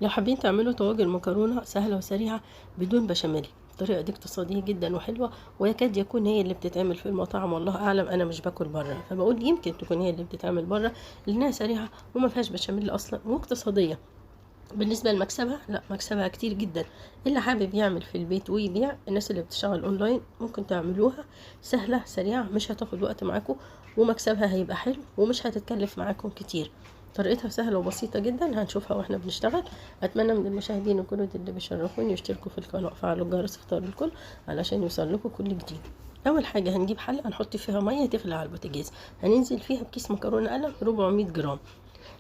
لو حابين تعملوا طواجن مكرونه سهلة وسريعة بدون بشاميل، الطريقة دي اقتصادية جدا وحلوه، ويكاد يكون هي اللي بتتعمل في المطاعم، والله اعلم، انا مش باكل بره، فبقول يمكن تكون هي اللي بتتعمل بره لانها سريعة وما فيهاش بشاميل اصلا واقتصادية. بالنسبة لمكسبها، لا مكسبها كتير جدا. اللي حابب يعمل في البيت ويبيع، الناس اللي بتشتغل اونلاين ممكن تعملوها، سهلة سريعة مش هتاخد وقت معاكم، ومكسبها هيبقى حلو ومش هتتكلف معاكم كتير. طريقتها سهلة وبسيطة جدا، هنشوفها واحنا بنشتغل. اتمنى من المشاهدين الجدد اللي بيشرفوني يشتركوا في القناة وفعلوا الجرس اختاروا الكل علشان يوصل لكم كل جديد. اول حاجة هنجيب حله هنحط فيها مية تغلي على البوتاجاز، هننزل فيها بكيس مكرونه قلم 400 جرام،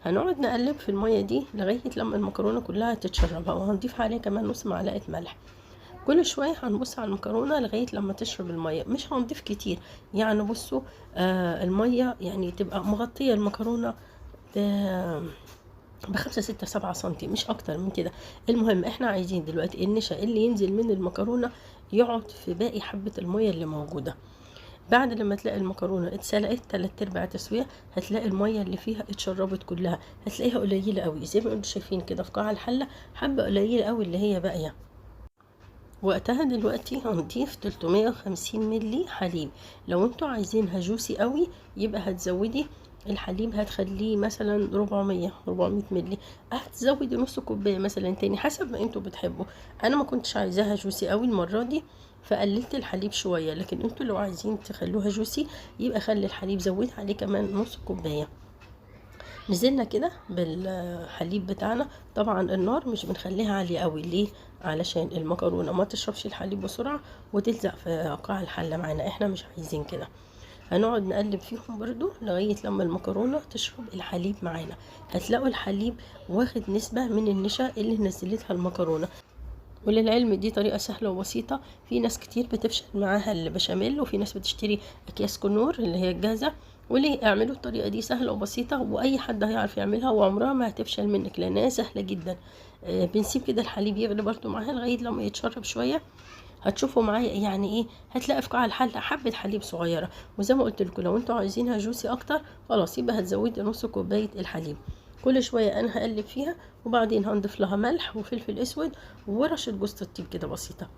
هنقعد نقلب في المية دي لغاية لما المكرونه كلها تتشربها، وهنضيف عليها كمان نص معلقه ملح. كل شوية هنبص على المكرونه لغاية لما تشرب المية، مش هنضيف كتير، يعني بصوا المية يعني تبقى مغطيه المكرونه ب5 6 7 سنتي، مش اكتر من كده. المهم احنا عايزين دلوقتي النشا اللي ينزل من المكرونه يقعد في باقي حبه المية اللي موجودة. بعد لما تلاقي المكرونه اتسلقت 3/4 تسويه، هتلاقي المية اللي فيها اتشربت كلها، هتلاقيها قليله قوي زي ما انتم شايفين كده في قاع الحلة، حبه قليله قوي اللي هي باقية. وقتها دلوقتي هنضيف 350 ملي حليب. لو انتوا عايزينها جوسي قوي يبقى هتزودي الحليب، هتخليه مثلا 400 ملي، هتزودي نص كوباية مثلا تاني حسب ما انتوا بتحبوا. انا ما كنتش عايزاها جوسي قوي المرة دي فقللت الحليب شوية، لكن انتوا لو عايزين تخلوها جوسي يبقى خلي الحليب زودي عليه كمان نص كوباية. نزلنا كده بالحليب بتاعنا، طبعا النار مش بنخليها عالية قوي، ليه؟ علشان المكرونه ما تشربش الحليب بسرعة وتلزق في قاع الحلة معانا، احنا مش عايزين كده. هنقعد نقلب فيهم برضو لغاية لما المكرونة تشرب الحليب معانا. هتلاقوا الحليب واخد نسبة من النشا اللي نزلتها المكرونة. وللعلم دي طريقة سهلة وبسيطة، في ناس كتير بتفشل معاها البشاميل، وفي ناس بتشتري اكياس كنور اللي هي الجاهزة، وليه اعملوا الطريقة دي سهلة وبسيطة واي حد هيعرف يعملها وعمرها ما هتفشل منك لانها سهلة جدا. بنسيب كده الحليب يغلي برضو معاها لغاية لما يتشرب شوية. هتشوفوا معايا يعني ايه، هتلاقي في قاع الحلة حبه حليب صغيرة. وزي ما قلت لكم لو انتوا عايزينها جوسي اكتر خلاص يبقى هتزودي نص كوباية الحليب. كل شوية انا هقلب فيها، وبعدين هنضيف لها ملح وفلفل اسود ورشه جوز الطيب كده بسيطة.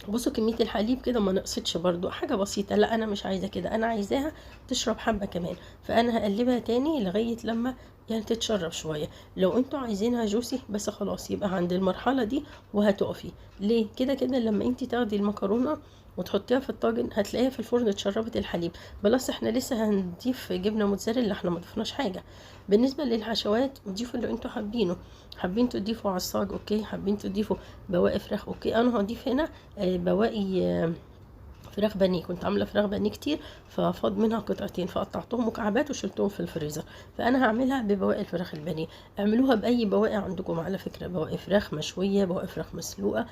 بصوا كمية الحليب كده ما نقصتش برضو، حاجة بسيطة. لا انا مش عايزه كده، انا عايزاها تشرب حبه كمان، فانا هقلبها تاني لغاية لما يعني تتشرب شوية. لو انتوا عايزينها جوسي بس خلاص يبقى عند المرحلة دي وهتقفي. ليه كده؟ كده لما انتي تاخدي المكرونه وتحطيها في الطاجن هتلاقيها في الفرن اتشربت الحليب. بلس احنا لسه هنضيف جبنه موتزاريلا، احنا ما ضفناش حاجة. بالنسبة للحشوات ضيفوا اللي انتوا حابينه، حابين تضيفوا عصاج okay، حابين تضيفوا بواقي فراخ okay. انا هضيف هنا بواقي فراخ بانيه، كنت عامله فراخ بانيه كتير ففاض منها قطعتين فقطعتهم مكعبات وشلتهم في الفريزر، فانا هعملها ببواقي الفراخ البانيه. اعملوها باي بواقي عندكم على فكرة، بواقي فراخ مشوية، بواقي فراخ مسلوقة،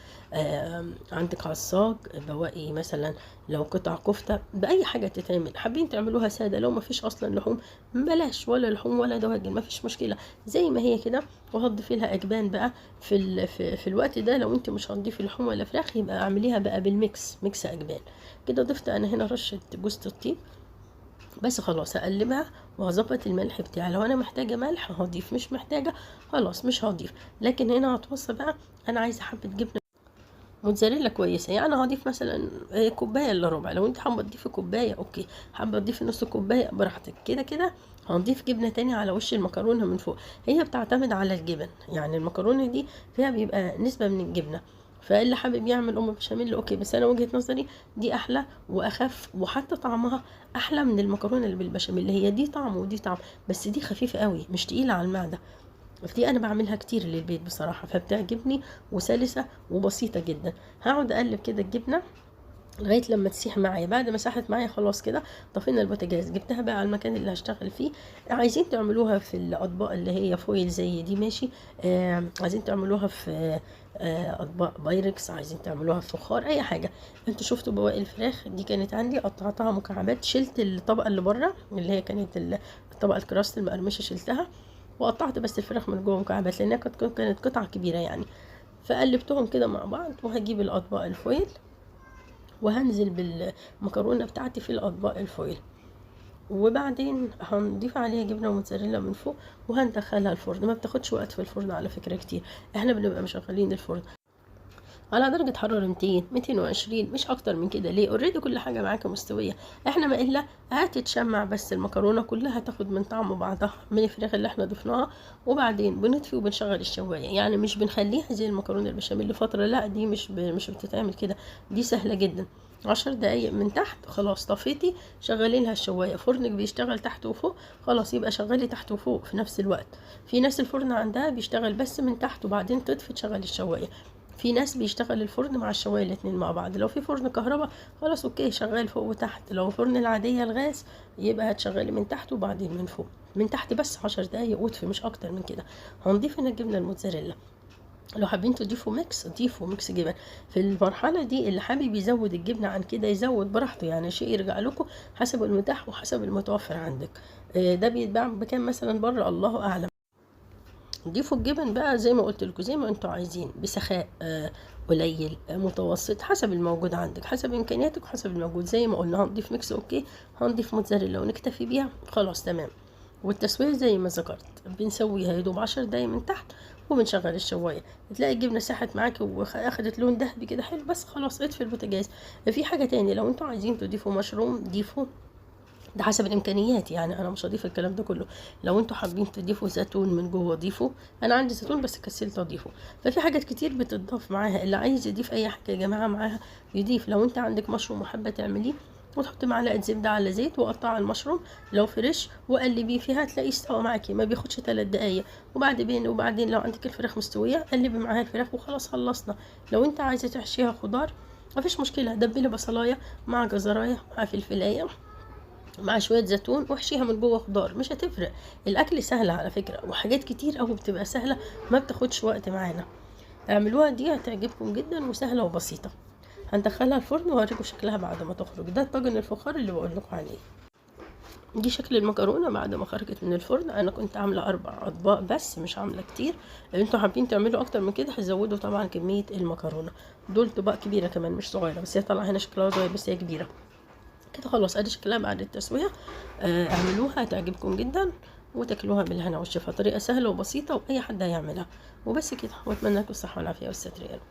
عندك عصاج، بواقي مثلا لو قطع كفته، باي حاجة تتعمل. حابين تعملوها ساده، لو ما فيش اصلا لحوم بلاش، ولا لحوم ولا دواجن ما فيش مشكلة، زي ما هي كده. وهتضيفي لها اجبان بقى في الوقت ده. لو انت مش هتضيفي لحوم ولا فراخ يبقى اعمليها بقى بال mix، mix اجبان كده. ضفت انا هنا رشه جوز الطيب بس، خلاص هقلبها وهظبط الملح بتاعي. لو انا محتاجه ملح هضيف، مش محتاجه خلاص مش هضيف. لكن هنا هتوصى بقى، انا عايزه حبه جبنه موتزاريلا كويسة، يعني هضيف مثلا كوباية الا ربع. لو انت حابة تضيفي كوباية okay، حابة تضيفي نص كوباية براحتك. كده كده هنضيف جبنه تاني على وش المكرونه من فوق. هي بتعتمد على الجبن، يعني المكرونه دي فيها بيبقى نسبه من الجبنة، فاللي حابب يعمل ام بشاميل okay، بس انا وجهه نظري دي احلى واخف، وحتى طعمها احلى من المكرونه اللي بالبشاميل. هي دي طعم ودي طعم، بس دي خفيفة قوي مش تقيلة على المعدة. دي انا بعملها كتير للبيت بصراحة، فبتعجبني وسلسه وبسيطة جدا. هقعد اقلب كده الجبنة لغاية لما تسيح معايا. بعد ما ساحت معايا خلاص كده طفينا البوتاجاز، جبتها بقى على المكان اللي هشتغل فيه. عايزين تعملوها في الاطباق اللي هي foil زي دي ماشي، عايزين تعملوها في اطباق بايركس، عايزين تعملوها في فخار، اي حاجة. انتوا شفتوا بواقي الفراخ دي كانت عندي، قطعتها مكعبات، شلت الطبقة اللي بره اللي هي كانت الطبقة ال crust المقرمشه شلتها، وقطعت بس الفراخ من جوه مكعبات لانها كانت قطعه كبيرة يعني. فقلبتهم كده مع بعض، وهجيب الاطباق ال foil وهنزل بالمكرونه بتاعتي في الاطباق ال foil. وبعدين هنضيف عليها جبنه موتزاريلا من فوق وهندخلها الفرن. ما بتاخدش وقت في الفرن على فكرة كتير، احنا بنبقى مشغلين الفرن على درجة حرارة 200 220، مش اكتر من كده. ليه؟ already كل حاجة معاك مستوية، احنا ما الا هتتشمع بس المكرونة كلها تاخد من طعم بعضها من الفراخ اللي احنا ضفناها، وبعدين بنطفي وبنشغل الشواية. يعني مش بنخليها زي المكرونة البشاميل لفترة، لا دي مش بتتعمل كده، دي سهلة جدا. 10 دقايق من تحت خلاص طفيتي، شغلي لها الشوايه، فرنك بيشتغل تحت وفوق، خلاص يبقى شغلي تحت وفوق في نفس الوقت. في ناس الفرن عندها بيشتغل بس من تحت وبعدين تطفي تشغل الشوايه، في ناس بيشتغل الفرن مع الشوايه الاتنين مع بعض. لو في فرن كهرباء خلاص okay شغال فوق وتحت، لو فرن العادية الغاز يبقى هتشغلي من تحت وبعدين من فوق. من تحت بس 10 دقايق وطفي، مش اكتر من كده. هنضيف هنا الجبنة الموتزاريلا، لو حابين تضيفوا mix ضيفوا mix جبن في المرحلة دي. اللي حابب يزود الجبنة عن كده يزود براحته، يعني شيء يرجع لكم حسب المتاح وحسب المتوفر عندك. ده بيتباع بكام مثلا بره الله اعلم. ضيفوا الجبن بقى زي ما قلت لكم، زي ما انتوا عايزين، بسخاء قليل متوسط، حسب الموجود عندك، حسب امكانياتك وحسب الموجود. زي ما قلنا هنضيف mix okay، هنضيف موتزاريلا ونكتفي بيها خلاص تمام. والتسويه زي ما ذكرت بنسويها يدوب 10 دقايق من تحت وبنشغل الشوايه، تلاقي الجبنة ساحت معاكي واخدت لون ذهبي كده حلو، بس خلاص اطفي البوتاجاز. في حاجة تاني لو انتوا عايزين تضيفوا مشروم ضيفوا، ده حسب الامكانيات، يعني انا مش هضيف الكلام ده كله. لو انتوا حابين تضيفوا زيتون من جوه ضيفوا، انا عندي زيتون بس كسلت اضيفه. ففي حاجات كتير بتضاف معاها، اللي عايز يضيف اي حاجة يا جماعة معاها يضيف. لو انت عندك مشروم وحابة تعمليه، وتحطي معلقه زبدة على زيت وقطعي المشروم لو fresh وقلبية فيها، تلاقيه استوى معاكي ما بياخدش 3 دقايق. وبعدين لو عندك الفراخ مستوية قلبي معاها الفراخ وخلاص خلصنا. لو انت عايزه تحشيها خضار مفيش مشكلة، دبلي بصلايه مع جزرايه مع فلفلايه مع شوية زيتون واحشيها من جوه خضار، مش هتفرق. الاكل سهل على فكرة، وحاجات كتير قوي بتبقى سهلة ما بتاخدش وقت معانا. اعملوها دي هتعجبكم جدا وسهلة وبسيطة. هندخلها الفرن وهوريكم شكلها بعد ما تخرج. ده الطاجن الفخار اللي بقول لكم عليه. دي شكل المكرونه بعد ما خرجت من الفرن. انا كنت عامله 4 اطباق بس، مش عامله كتير. انتوا حابين تعملوا اكتر من كده هتزودوا طبعا كمية المكرونه. دول طباق كبيرة كمان مش صغيرة، بس هي طالعه هنا شكلها صغير بس هي كبيرة كده. خلاص ادي شكلها بعد التسوية. اعملوها هتعجبكم جدا وتاكلوها بالهنا والشفا. طريقه سهلة وبسيطة واي حد هيعملها. وبس كده، واتمنى لكم الصحة والعافية والستر يا رب.